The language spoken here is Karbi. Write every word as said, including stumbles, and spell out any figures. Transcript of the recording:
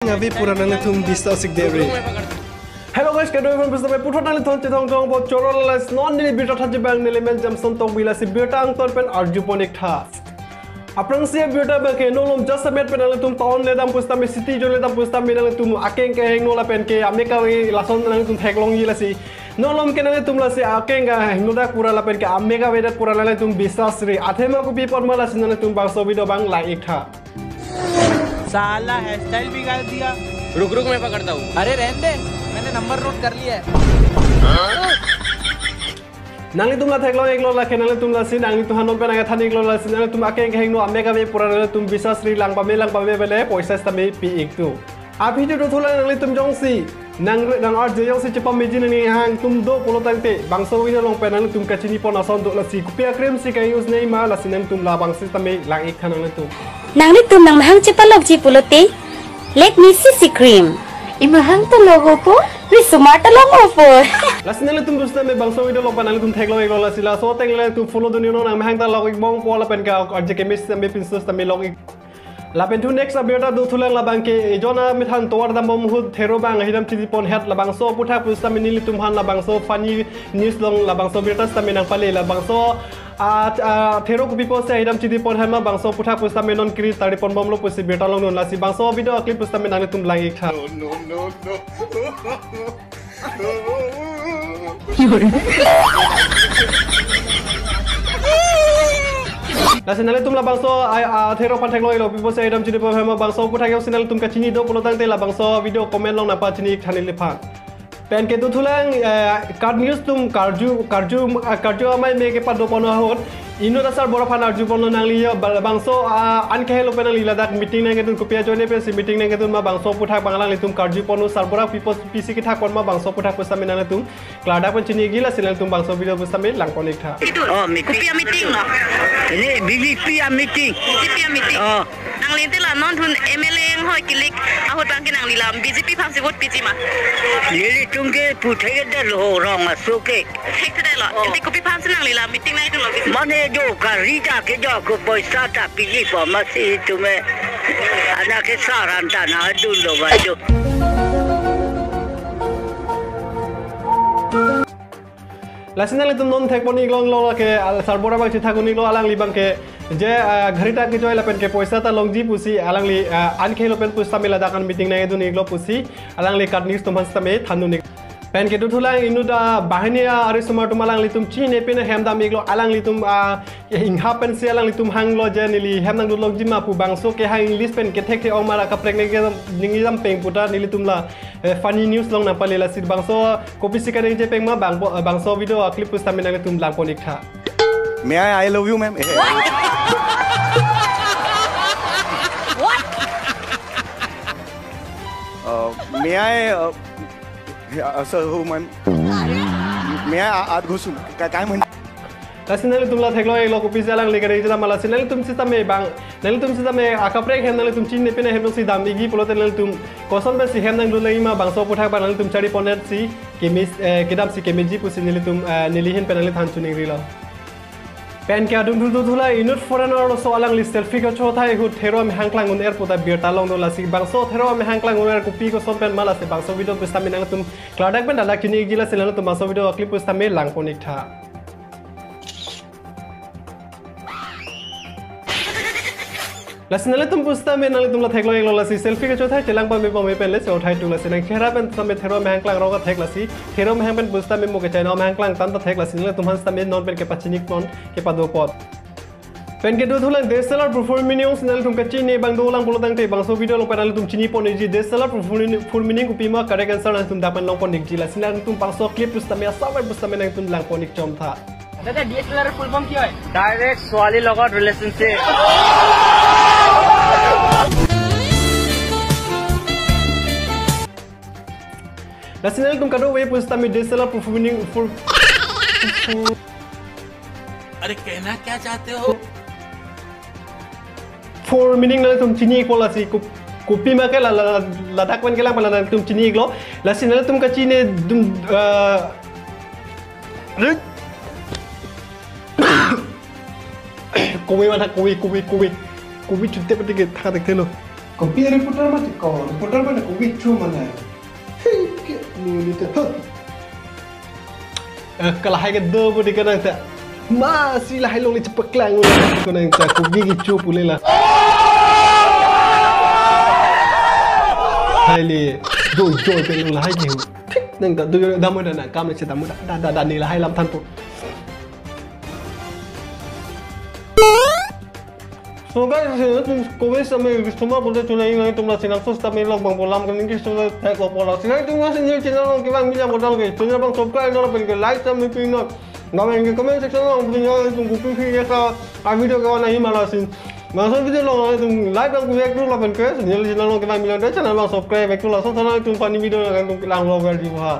Ave pura nanglitum biswas ik deri. Hello guys, kedo phan pusitame puthot nanglitum chethong thong bo choro lasi non neli birta thaji abang neli men Jamson Tokbi lasi birta angton pen arjupon ik tha. Aphrangsi birta abangke non malom jasemet pen nanglitum town ledam pusitame city jo ledam pusitame nanglitum akeng kehingno lapen ke ame kave lason nanglitum theklongji lasi. Non malom ke nanglitum lasi akeng kehingno dak pura lapen ke ame kave dak pura nanglitum biswas ri. Athema kopi apot ma lasi nanglitum bangso video abang lang ik tha. साला hair style बिगाड़ दिया। रुक रुक, मैं पकड़ता हूँ। अरे रहने दे, मैंने नंबर नोट कर लिया है। Nanglitum la theklong iklo lake nanglitum lasi nanglitum aphan non pen nangkethan iklo lasi nanglitum akeng kehingno ame kave pura nanglitum biswas ri lang pame lang pame pele poisa sitame pi ik tha. Aphi juduthulang nanglitum jongsi nang nang arje jongsi chepameji nanghangtum do pulo tangte bangso video along pen nanglitum kachinipon ason do lasi kopi a-cream si ka-use nei ma lasi nanglitum labangsi sitame lang ik tha nanglitum. Nanglitum nangmahang chepalokji pulote Lakme C C cream. Imahang ta logo po, risomar ta logo po. Lasi nanglitum pusitame bangso video along pen nanglitum theklong iklo lasi laso ateng nanglitum follow dun iknon nangmahang ta lok ik bom po lapen ke arje keme sitame pinso sitame lok ik. Lapen thu next abirta dothulang labangke ejon amethan tovar dambom ahut Thero abang ahidam chinipon het labangso aphuthak pusitame nelitum aphan labangso funny news along labangso birta sitame nangpale labangso a, a, Thero kopi apotsi ahidam chinipon het ma bangso aphuthak pusitame non kiri tariponbomlo pusi birta longdun lasi bangso video a-clip pusitame nanglitum lang ik tha. No, no, no, no. Lasi nanglitum labangso a, a, Thero aphan theklong iklo kopi apotsi ahidam chinipon het ma bangso aphuthak jongsi nanglitum kachini do pulo tangte labangso video comment along nangpachini ik tha neliphan. Pen kedothulang, eh, KAT News atum karju, karju, ah, karju amei me kepadopon ahut. Inut asarbura aphan arjuponlo nangli ya, ba-, bangso, ah, an kehelo pen nangli ladak meeting nangkedun kopi ajoine pensi meeting nangkedun ma bangso aphuthak abang alanglitum karjupon asarbura kopi apot pisi kethakpon ma bangso aphuthak pusitame nanglitum klardak pen chini ikji lasi nanglitum bangso video pusitame langpon ik tha. Oh, meeting. Kopi a-meeting lo? Ini B J P a-meeting. B J P a-meeting. Oh. Nangli te la non thun M L A anghoi kilik ahut abangke nangli la B J P aphansi vote piji ma? Nelitum ke puthek det lo rong aso ke. Thekthedet lo. Oh. Ante kopi aphansi nangli la meeting nangdunlo B J P? Mane jo kari ta ke jo ko poisa ta piji po masi tume. Anak ke saran ta nangdunlo ba jo. Lasi nanglitum non thekpon iklo lake al sarbura abang chethak un iklo alangli abangke je, ah, gari ta kejoi lapen ke poisa ta longji pusi alangli, ah, an kehelo pen pusitame ladak an meeting nangkedun iklo pusi alangli KAT News atum aphan sitame thandun ik. Pen kedothulang inut abahini arisomar atum alanglitum chinine pine hem dam iklo alanglitum, ah, ingha pensi alanglitum hanglo je neli hem nangdunlongji ma pu bangso kehang English pen kethekthe ong ma ra kaprek nangke ningje jam peng puta nelitum la, eh, funny news along nangpale lasi bangso kopisi kaningje peng ma bang, eh, bangso video a-clip pusitame nanglitum langpon ik tha. May I, I love you, ma'am? Eh. What? Uh, may I, uh, yeah, uh, sir, who, ma'am? May I, uh, ask you, ka-, काय म्हण- Lasi nanglitum la theklong iklo kopisi alangli kaningje dam ma lasi nanglitum sitame bang, nanglitum sitame akaprek hem nanglitum chinine pine hem si dam ikji pulote nanglitum koson pensi hem nangdunlongji ma bangso aphuthak abang nanglitum chariponetsi keme, eh, kedamsi kemeji pusi nelitum, eh, neli ahin pen nangli than chiningrilo. Pen ke adun thu thu thula inut foreigner arloso alangli selfie kachothai ahut Thero amahang klang un-er puta birta longdun lasi bangso Thero amahang klang un-er kopi koson pen ma lasi bangso video pusitame nanglitum klardak pen ladak chini ikji lasi nanglitum bangso video a-clip pusitame langpon ik tha. Lasi nanglitum pusitame nanglitum la theklong iklo lasi selfie kachothai chelang pame pame pen le chothai tu lasi nang chehra pen sitame Thero amahang klang rong athek lasi Thero amahang pen pusitame mo kechai no amahang klang tan ta thek lasi nanglitum aphan sitame non pen kepachini non kepadopon. Pen kedothulang D S L R performing news nanglitum kachini abang dolang pulo tangte bangso video along pen nanglitum chinipon ikji D S L R performing, performing kopi ma correct answer nanglitum dak pen longpon ikji lasi nanglitum bangso clip pusitame asap pusitame nanglitum langpon ik chom tha. দাদা, D S এল আৰ ফুল ফৰ্ম কি হয়? ডাইৰেক্ট ছোৱালীৰ লগত relationship. Lasi nanglitum kadokave pusitame D S L R performing, for, for, अरे, कहना क्या चाहते हो? Performing nanglitum chini ikpo lasi ko-, kopi ma ke la, la, la, ladak pen kelang pala nanglitum chini iklo. Lasi nanglitum kachini dum, ah, Covid mana, Covid, Covid, Covid. Covid chute pati ke thak thak thelo. Kopi reporter mati ko, reporter mati ko witch mane. Hei, ke muni te. Huh. Eh, kalahai kedo budi kanang ta. Masi lahai longle chepaklang uli kanang ta, kopi kecho pule la. Hai le, do joy pen lahai ke. Nang ta do joy damu da na kam le che damu da, da, da, da, ne lahai lam thanpo. So guys, eh, tum comment sitame kisuma bote chunai nang tum la sinang sos tame lok bang bolam kan ningki suma thek lo pola. Sinai tum nasi new channel along kevang mila modal ke. Channel bang subscribe lo pen ke like tam ni pin no. Nang ke comment section along pin no tum kopi phi ya ka a video ke wana himala sin. Bang so video lo tum like bang kuya kru lo pen ke. New channel along kevang mila de channel bang subscribe ke lo so sana tum funny video kan tum kilang lo gal di ha.